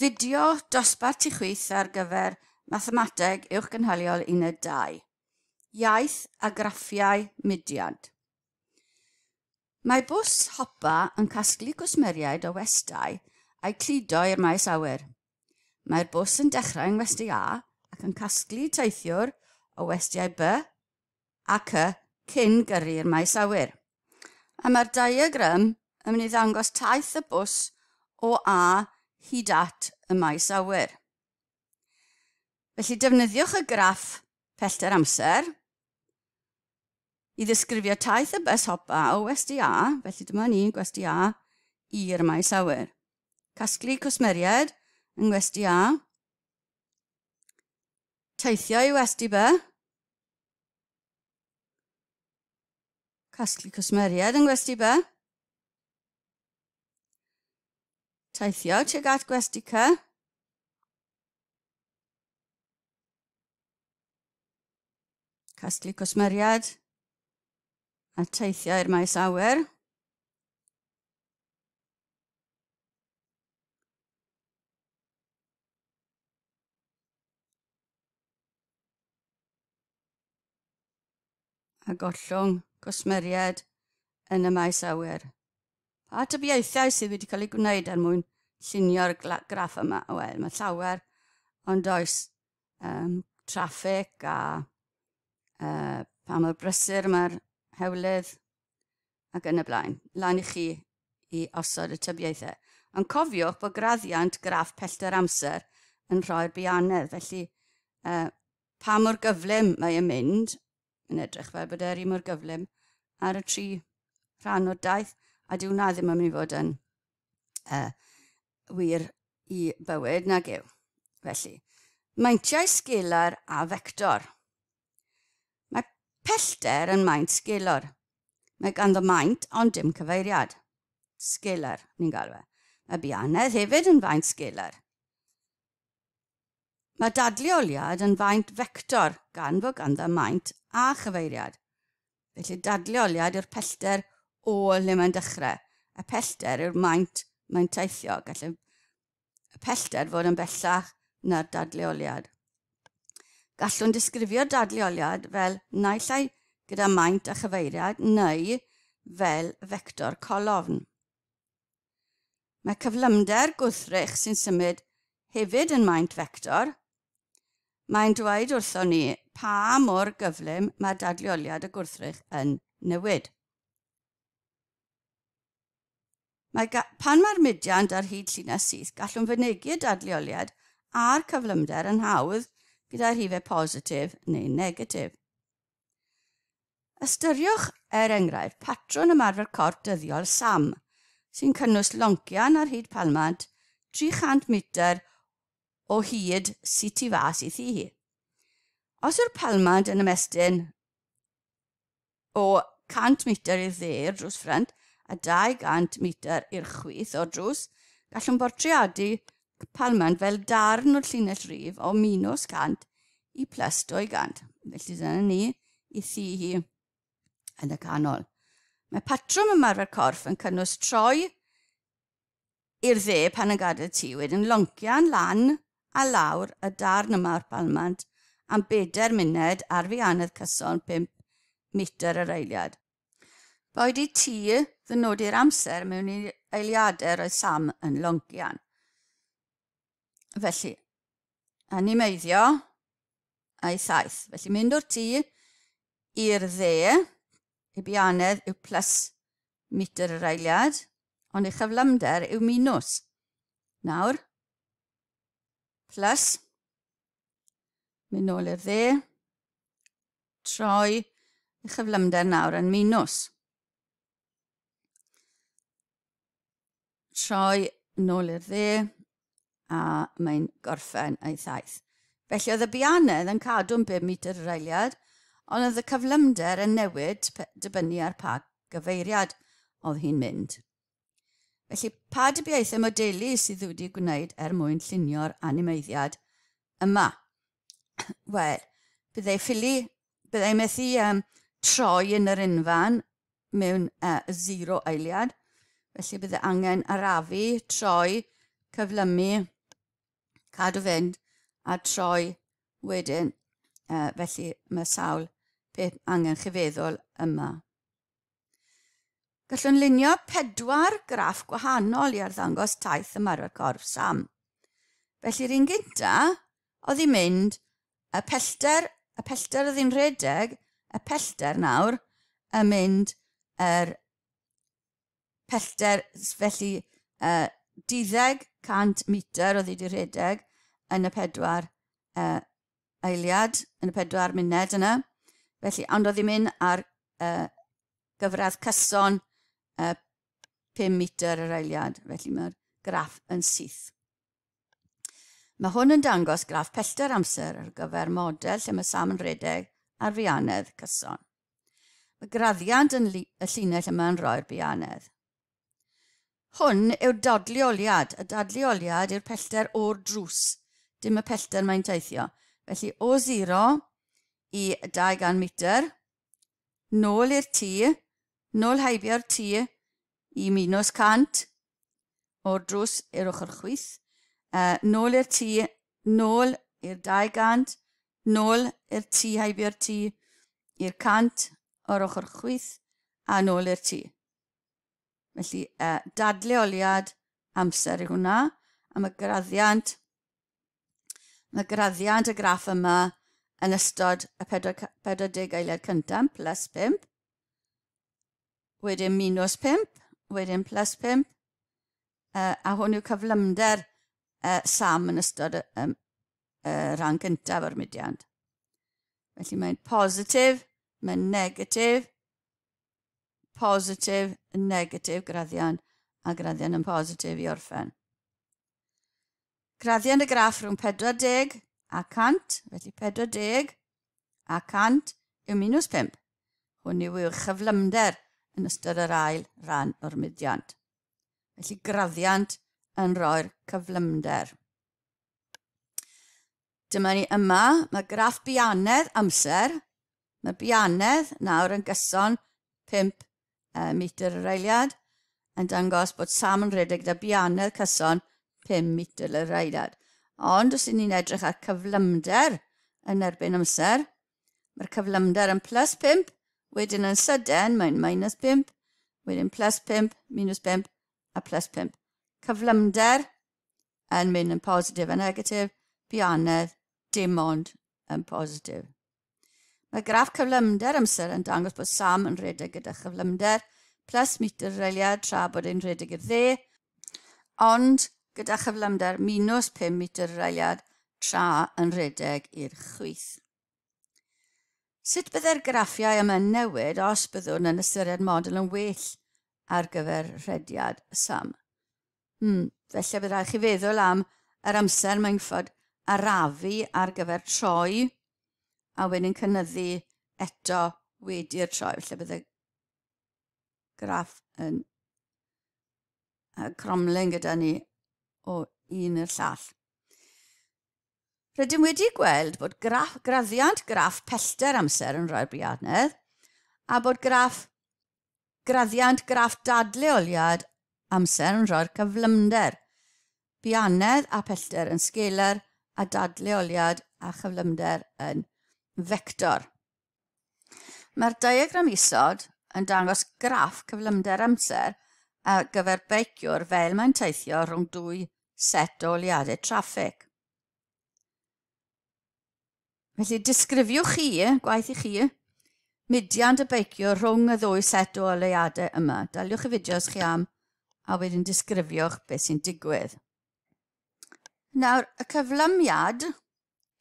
Fideo dosbarth i chwith ar gyfer Mathemateg Uwchgynhaliol Uned 2. Iaith a graffiau mudiad. Mae bws Hoppa yn casglu cwsmeriaid o westai a'u cludo i'r maes awyr. Mae'r bws yn dechrau yng Ngwesty A ac yn casglu teithiwr o westiau B a C cyn gyrru i'r maes awyr. A mae'r diagram yn mynd i ddangos taith y bws o A hyd at y maes awyr. Felly defnyddiwch y graff pellter amser i ddisgrifio taith y bws hopa o westy A, felly dyma ni, gwesty A, i'r maes awyr. Casglu cwsmeriaid yng ngwesty A, teithio i westy B, Casglu cwsmeriaid yng Ngwesty B. Teithio tuag at Gwesty C. Casglu cwsmeriaid a teithio i'r maes awyr. A gollwng cwsmeriaid yn y maes awyr. Pa tybiaethau sydd wedi cael eu gwneud er mwyn llunio'r graff yma? Wel, mae llawer, ond oes traffig a pa mor brysur mae'r hewlydd ac yn y blaen. Lan i chi i osod y tybiaethau. Ond cofiwch bod graddiant graff pellter amser yn rhoi'r bianedd, felly pa mor gyflym mae e'n mynd, yn edrych fel bod e'r un mor gyflym ar y tri rhan o'r daith, a dyw hwnna ddim yn mynd i fod yn wir i bywyd nag yw. Felly, meintiau sgelar a fector. Mae pellter yn maint sgelar. Mae ganddo maint ond dim cyfeiriad. Sgelar, ni'n galw e. Mae bianedd hefyd yn faint sgelar. Mae dadleoliad yn faint fector gan fod ganddo maint a chyfeiriad. Felly dadleoliad yw'r pellter o le mae'n dechrau. Y pellter yw'r maint mae'n teithio. Gall y pellter fod yn bellach na'r dadleoliad. Gallwn disgrifio'r dadleoliad fel naill ai gyda maint a chyfeiriad neu fel fector colofn. Mae cyflymder gwrthrych sy'n symud hefyd yn maint fector. Mae'n dweud wrthon ni pa mor gyflym mae dadleoliad y gwrthrych yn newid. Mae pan mae'r mudiant ar hyd llinell syth, gallwn fynegi y dadleoliad a'r cyflymder yn hawdd gyda rhifau positif neu negatif. Ystyriwch, er enghraifft, patrwn ymarfer corff dyddiol Sam, sy'n cynnwys loncian ar hyd palmant 300 metr o hyd sy tu fas i thŷ hi. Os yw'r palmant yn ymestyn o 100 metr i'r dde i'r drws ffrynt a 200 metr i'r chwith o'r drws, gallwn bortreadu palmant fel darn o'r llinell rif o minus 100 i plus 200. Felly dyna ni i thŷ hi yn y canol. Mae patrwm ymarfer corff yn cynnwys troi i'r dde pan yn gadael tŷ, wedyn loncian lan a lawr y darn yma o'r palmant am 4 munud ar fianedd cyson 5 metr yr eiliad. Boed i ti ddynodi'r amser mewn i eiliadau roedd Sam yn loncian. Felly, animeiddio a'i thaith. Felly mynd o'r tŷ i'r dde, ei bianedd yw plus metr yr eiliad, ond ei chyflymder yw minus. Nawr, plus, mynd nôl i'r dde, troi ei chyflymder nawr yn minus. Troi nôl i'r dde, a mae'n gorffen ei thaith. Felly oedd y bianedd yn cadw'n 5 metr yr eiliad, ond oedd y cyflymder yn newid dibynnu ar pa gyfeiriad oedd hi'n mynd. Felly, pa dybiaethau modelu sydd wedi gwneud er mwyn llunio'r animeiddiad yma? Wel, byddai ffili, byddai methu troi yn yr unfan mewn 0 eiliad. Felly byddai angen arafu, troi, cyflymu Cadw fynd a troi wedyn. Felly mae sawl peth angen chi feddwl yma. Gallwn lunio 4 graff gwahanol i arddangos taith ymarfer corff Sam. Felly'r un gynta oedd hi'n mynd y pellter, y pellter oedd hi'n rhedeg, y pellter nawr yn mynd yr pellter, felly 200 metr oedd hi wedi rhedeg yn y 4 eiliad, yn y 4 munud yna. Felly, ond oedd hi'n mynd ar gyfradd cyson 5 metr yr eiliad, felly mae'r graff yn syth. Mae hwn yn dangos graff pellter amser ar gyfer model lle mae Sam yn rhedeg ar fianedd cyson. Mae graddiant yn y llinell yma yn rhoi'r bianedd. Hwn yw'r dadleoliad. Y dadleoliad yw'r pellter o'r drws, dim y pellter mae'n teithio. Felly o 0 i 200 metr, nôl i'r tŷ, nôl heibio'r tŷ i minus 100, o'r drws i'r ochr chwith, nôl i'r tŷ, nôl i'r 200, nôl i'r tŷ heibio'r tŷ, i'r 100 o'r ochr chwith, a nôl i'r tŷ. Felly, dadleoliad amser i hwnna, a mae graddiant y graff yma yn ystod y 40 eiliad cyntaf, plus 5, wedyn minus 5, wedyn plus 5, a hwn yw cyflymder Sam yn ystod y rhan cyntaf o'r mudiad. Felly mae'n positif, mae'n negatif, positif, negatif graddiant, a graddiant yn positif i orffen. Graddiant y graff rhwng 40 a 100, felly 40 a 100 yw minus 5. Hwn yw i'w chyflymder yn ystod yr ail rhan o'r mudiad. Felly graddiant yn rhoi'r cyflymder. Dyma ni yma, mae graff bianedd amser. Mae bianedd nawr yn gyson 5 metr yr eiliad, yn dangos bod Sam yn rhedeg gyda bianedd cyson 5 metr yr eiliad. Ond os ni'n edrych ar cyflymder yn erbyn amser, mae'r cyflymder yn plus 5, wedyn yn sydyn mae'n minus 5, wedyn plus 5, minus 5 a plus 5. Cyflymder yn mynd yn positif a negatif, bianedd dim ond yn positif. Mae graff cyflymder amser yn dangos bod Sam yn rhedeg gyda chyflymder plus metr yr eiliad tra bod e'n rhedeg i'r dde, ond gyda chyflymder minus 5 metr yr eiliad tra yn rhedeg i'r chwith. Sut byddai'r graffiau yma'n newid os byddwn yn ystyried model yn well ar gyfer rhediad Sam? Felly bydd rhaid chi feddwl am yr amser mae'n fod arafu ar gyfer troi a wedyn cynyddu eto wedi'r troi. Felly bydd y graff yn cromlin gyda ni o un i'r llall. Rydym wedi gweld bod graddiant graff pellter amser yn rhoi'r bianedd a bod graddiant graff dadleoliad amser yn rhoi'r cyflymder. Bianedd a pellter yn sgeler a dadleoliad a chyflymder yn fector. Mae'r diagram isod yn dangos graff cyflymder amser ar gyfer beiciwr fel mae'n teithio rhwng 2 set o oleuadau traffig. Felly disgrifiwch chi, gwaith i chi, mudiant y beiciwr rhwng y ddwy set o oleuadau yma. Daliwch y fideo os chi am a wedyn disgrifiwch beth sy'n digwydd. Nawr, y cyflymiad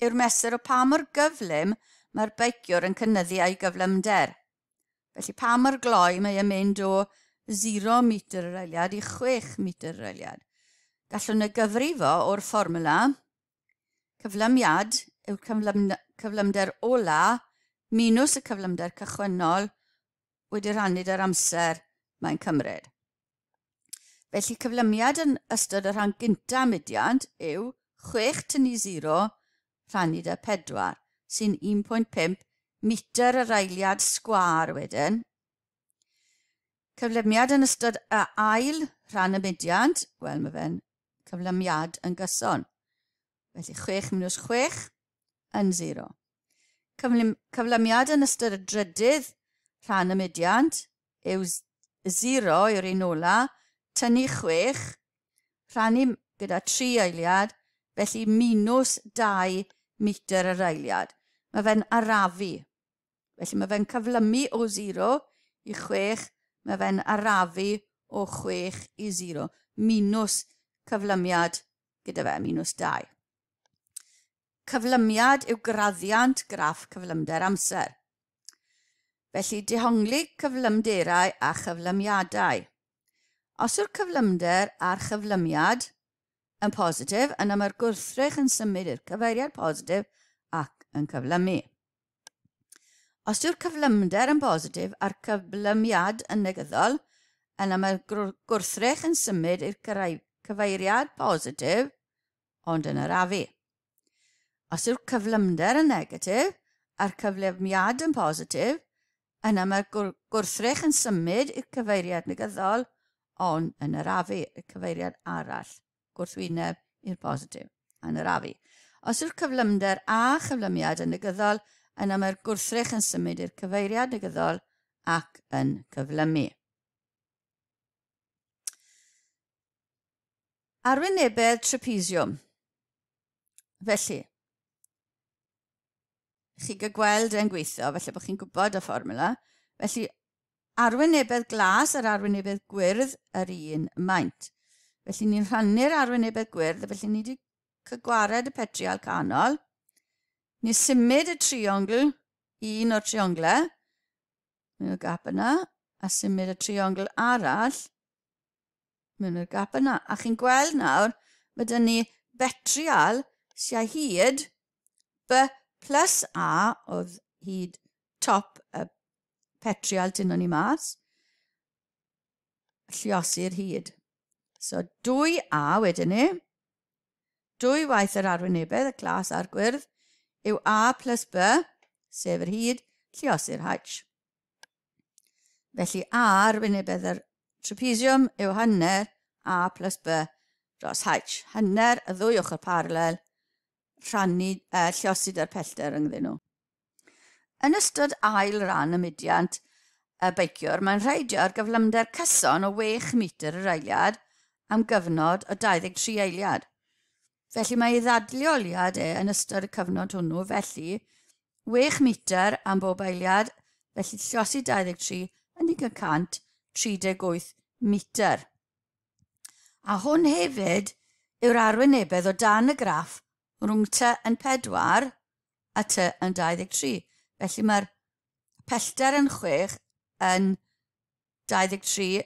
yw'r mesur o pa mor gyflym mae'r beiciwr yn cynyddu ei gyflymder. Felly pa mor gloi mae e'n mynd o 0 metr yr eiliad i 6 metr yr eiliad. Gallwn y gyfrifo o'r fformwla cyflymiad yw'r cyflymder ola minus y cyflymder cychwynnol wedi rhannu yr amser mae'n cymryd. Felly cyflymiad yn ystod y rhan gyntaf mudiant yw 6 tynnu 0 rhannu 'da 4, sy'n 1.5 metr yr eiliad sgwâr wedyn. Cyflymiad yn ystod y ail rhan y mudiant, wel mae fe'n cyflymiad yn gyson. Felly 6 minus 6 yn 0. Cyflymiad yn ystod y drydydd rhan y mudiant yw 0 yw'r un ola, tynnu 6, rhannu gyda 3 eiliad, felly minus 2 metr yr eiliad. Mae fe'n arafu. Felly mae fe'n cyflymu o 0 i 6, mae fe'n arafu o 6 i 0, minus cyflymiad gyda fe, minus 2. Cyflymiad yw graddiant graff cyflymder amser. Felly dehongli cyflymderau a chyflymiadau. Os yw'r cyflymder a'r chyflymiad yn positif, yna mae'r gwrthrych yn symud i'r cyfeiriad positif ac yn cyflymu. Os yw'r cyflymder yn positif a'r cyflymiad yn negyddol, yna mae'r gwrthrych yn symud i'r cyfeiriad positif ond yn arafu. Os yw'r cyflymder yn negatif a'r cyflymiad yn positif, yna mae'r gwrthrych yn symud i'r cyfeiriad negyddol ond yn arafu, y cyfeiriad arall, gwrthwyneb i'r positif, yn arafu. Os yw'r cyflymder a chyflymiad yn negyddol, yna mae'r gwrthrych yn symud i'r cyfeiriad negyddol ac yn cyflymu. Arwynebedd trapeziwm. Felly, chi gael gweld e'n gweithio, felly bod chi'n gwybod y fformula. Felly, arwynebedd glas a'r arwynebedd gwyrdd yr un maint. Felly ni'n rhannu'r arwynebedd gwyrdd, felly ni wedi cygwared y petrial canol. Ni symud y triongl, un o'r trionglau, mewn y gap yna, a symud y triongl arall mewn y gap yna. A chi'n gweld nawr, mae dyn ni betrial sy'n hyd B plus A oedd hyd top y petrial tynnon ni mas, lluosi'r hyd. So 2A wedyn ni, 2 waith yr arwynebedd, y glas a'r gwyrdd, yw A plus B, sef yr hyd, lluosi'r H. Felly A arwynebedd yr trapeziwm yw hanner A plus B dros H. Hanner y ddwy ochr paralel, rhannu, lluosi da'r pellter rhyngddyn nhw. Yn ystod ail ran y mudiant y beiciwr, mae'n rheidio ar gyflymder cyson o 6 metr yr eiliad am gyfnod o 23 eiliad. Felly mae ei ddadleoliad e yn ystod y cyfnod hwnnw, felly 6 metr am bob eiliad, felly lluosi 23 yn ugain 138 metr. A hwn hefyd yw'r arwynebedd o dan y graff rhwng T yn 4 a T yn 23. Felly mae'r pellter yn 6 yn 23,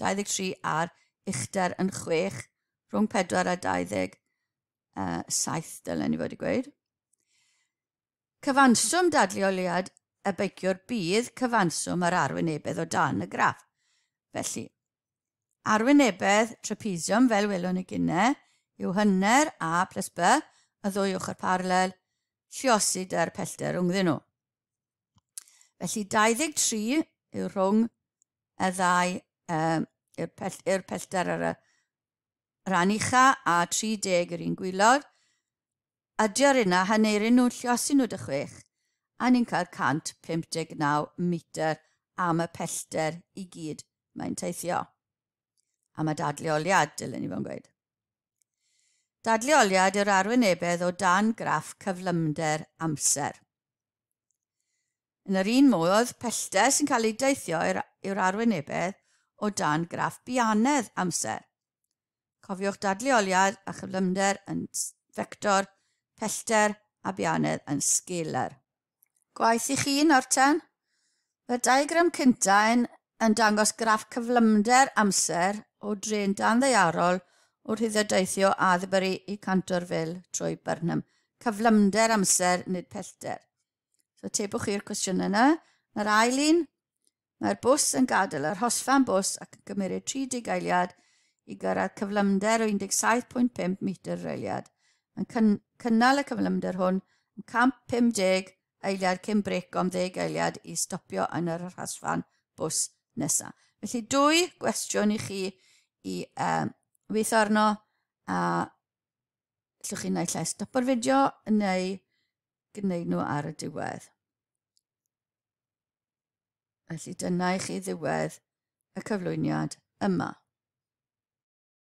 23 a'r uchder yn 6, rhwng 4 a 27 dylen ni fod i gweud. Cyfanswm dadleoliad y beiciwr bydd cyfanswm yr arwynebedd o dan y graff. Felly, arwynebedd trapeziwm, fel welwn ni gynne, yw hanner A plus B, y ddwy ochr paralel, lluosi da'r pellter rhwngddyn nhw. Felly 23 yw rhwng y ddau, yw'r pellter ar y rhan ucha a 30 yw'r un gwylod. Adio'r yna, haneru nhw, lluosi nhw dy 6, a ni'n cael 159 metr am y pellter i gyd mae'n teithio. Am y dadleoliad, dylen ni fo'n gweud. Dadleoliad yw'r arwynebedd o dan graff cyflymder amser. Yn yr un modd, pellter sy'n cael ei deithio yw'r arwynebedd o dan graff bianedd amser. Cofiwch dadleoliad a chyflymder yn fector, pellter a bianedd yn scalar. Gwaith i chi nawr ten. Mae'r diagram cyntaf yn dangos graff cyflymder amser o dren dan ddaearol wrth iddo deithio Atherbury i Cantorville trwy Burnham. Cyflymder amser, nid pellter. So tebwch chi'r cwestiwn yna. Mae'r ail un, mae'r bws yn gadael yr hosfan bws ac yn cymryd 30 eiliad i gyrraedd cyflymder o 17.5 metr yr eiliad. Mae'n cynnal y cyflymder hwn yn 150 eiliad cyn brec am 10 eiliad i stopio yn yr arhosfan bws nesaf. Felly dwy gwestiwn i chi i weithio arno a Gallwch chi naill ai stopo'r fideo neu gwneud nhw ar y diwedd. Felly dyna i chi ddiwedd y cyflwyniad yma.